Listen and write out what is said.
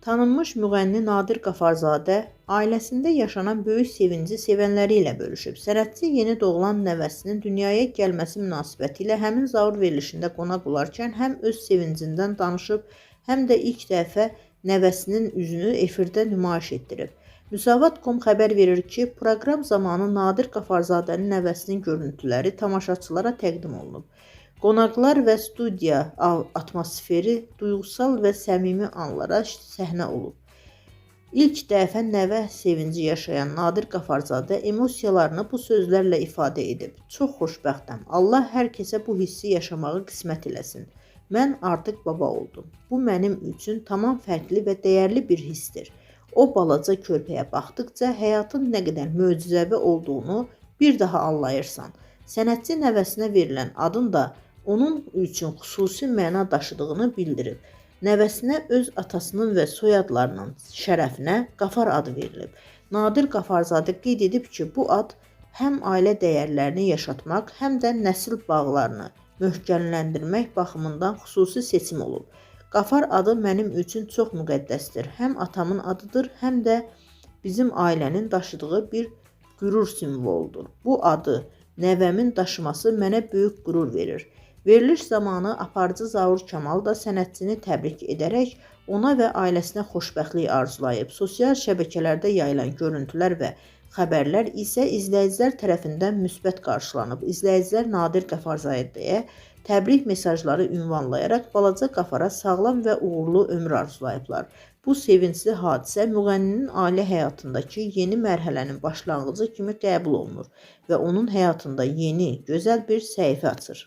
Tanınmış müğənni Nadir Qafarzadə ailəsində yaşanan böyük sevinci sevənləri ilə bölüşüb. Sənətçi yeni doğulan nəvəsinin dünyaya gəlməsi münasibətilə həmin Zaur verilişində qonaq olarkən həm öz sevincindən danışıb, həm də ilk dəfə nəvəsinin üzünü efirdə nümayiş etdirib. Müsavat.com xəbər verir ki, proqram zamanı Nadir Qafarzadənin nəvəsinin görüntüləri tamaşaçılara təqdim olunub. Qonaqlar və studiya atmosferi duyğusal və səmimi anlara səhnə olub. İlk dəfə nəvə sevinci yaşayan Nadir Qafarzadə emosiyalarını bu sözlərlə ifadə edib. Çox xoşbəxtəm. Allah hər kəsə bu hissi yaşamağı qismət eləsin. Mən artıq baba oldum. Bu mənim üçün tamam fərqli və dəyərli bir hissdir. O balaca körpəyə baxdıqca həyatın nə qədər möcüzəvi olduğunu bir daha anlayırsan. Sənətçi nəvəsinə verilən adın da onun üçün xüsusi məna daşıdığını bildirib. Nəvəsinə öz atasının və soyadlarının şərəfinə Qafar adı verilib. Nadir Qafarzadə qeyd edib ki, bu ad həm ailə dəyərlərini yaşatmaq, həm də nəsil bağlarını möhkəmləndirmək baxımından xüsusi seçim olub. Qafar adı mənim üçün çox müqəddəsdir. Həm atamın adıdır, həm də bizim ailənin daşıdığı bir qürur simvoludur. Bu adı nəvəmin daşıması mənə böyük qürur verir. Veriliş zamanı aparıcı Zaur Kamal da sənətçini təbrik edərək ona və ailəsinə xoşbəxtlik arzulayıb. Sosial şəbəkələrdə yayılan görüntülər və xəbərlər isə izləyicilər tərəfindən müsbət qarşılanıb. İzləyicilər Nadir Qafarzadəyə təbrik mesajları ünvanlayaraq balaca Qafara sağlam və uğurlu ömür arzulayıblar. Bu sevincli hadisə müğənninin ailə həyatındakı yeni mərhələnin başlanğıcı kimi qəbul olunur və onun həyatında yeni, gözəl bir səhifə açır.